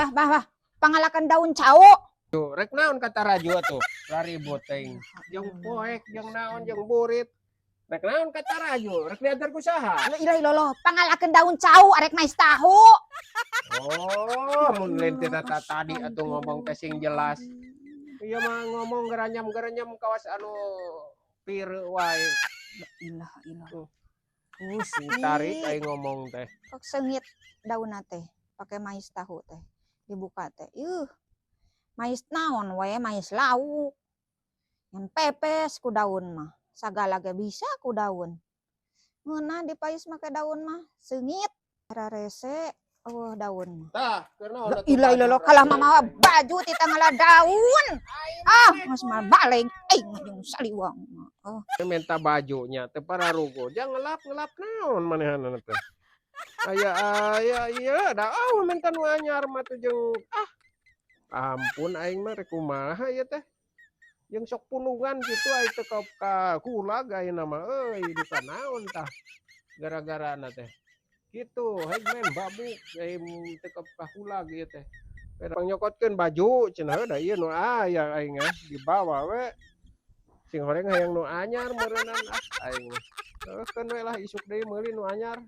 Bah, bah, bah. Pangalakan daun cau. Tuh, rek naon ka Taraju atuh? Raribut teuing. Jeung poek, jeung naon, jeung burit. Rek naon ka Taraju? Rek diantar ku saha? La ilaha illallah. Pangalakan daun cau arek mais tahu. Oh, mun lain ti tadi atuh ngomong teh sing jelas. Ieu mah ngomong geranyam-geranyam kawas anu pireu wae. La ilaha illallah. Tuh. Gusti. Tarik aing ngomong teh. Kok seungit daunna teh pake mais tahu teh. Dibuka teh. Yuh. Mais naon wae, mais lauk. Ngan pepes ku daun mah. Sagala ge bisa ku daun. Ngeunah dipais make daun mah, seungit. Rarese eueuh daun mah. Tah, keur naon La atuh ilaha baju illallah, kalah raribut mamawa teh. Baju ti ngala daun. Ah, geus mah baleg aing mah jeung saliwang mah. Oh. Minta bajunya teu pararuguh. Jang ngelap-ngelap naon manehanna teh. Aya aya ieu da oh minta nu anyar mah tuh jeung ah. Ampun, aing mah rek kumaha ieu teh. Jeung sok pundungan kitu aing teh ka kulag ayeuna mah euy, duka naon tah gara-garana teh. Kitu heg men babuk aing teu ka kulag ieu teh. Pangyokotkeun baju cenah, da ieu nu aya aing ah dibawa we. Sing horeng hayang nu anyar meureunan, ah aing mah. Heuh, keun we lah, isuk deui meuli nu anyar.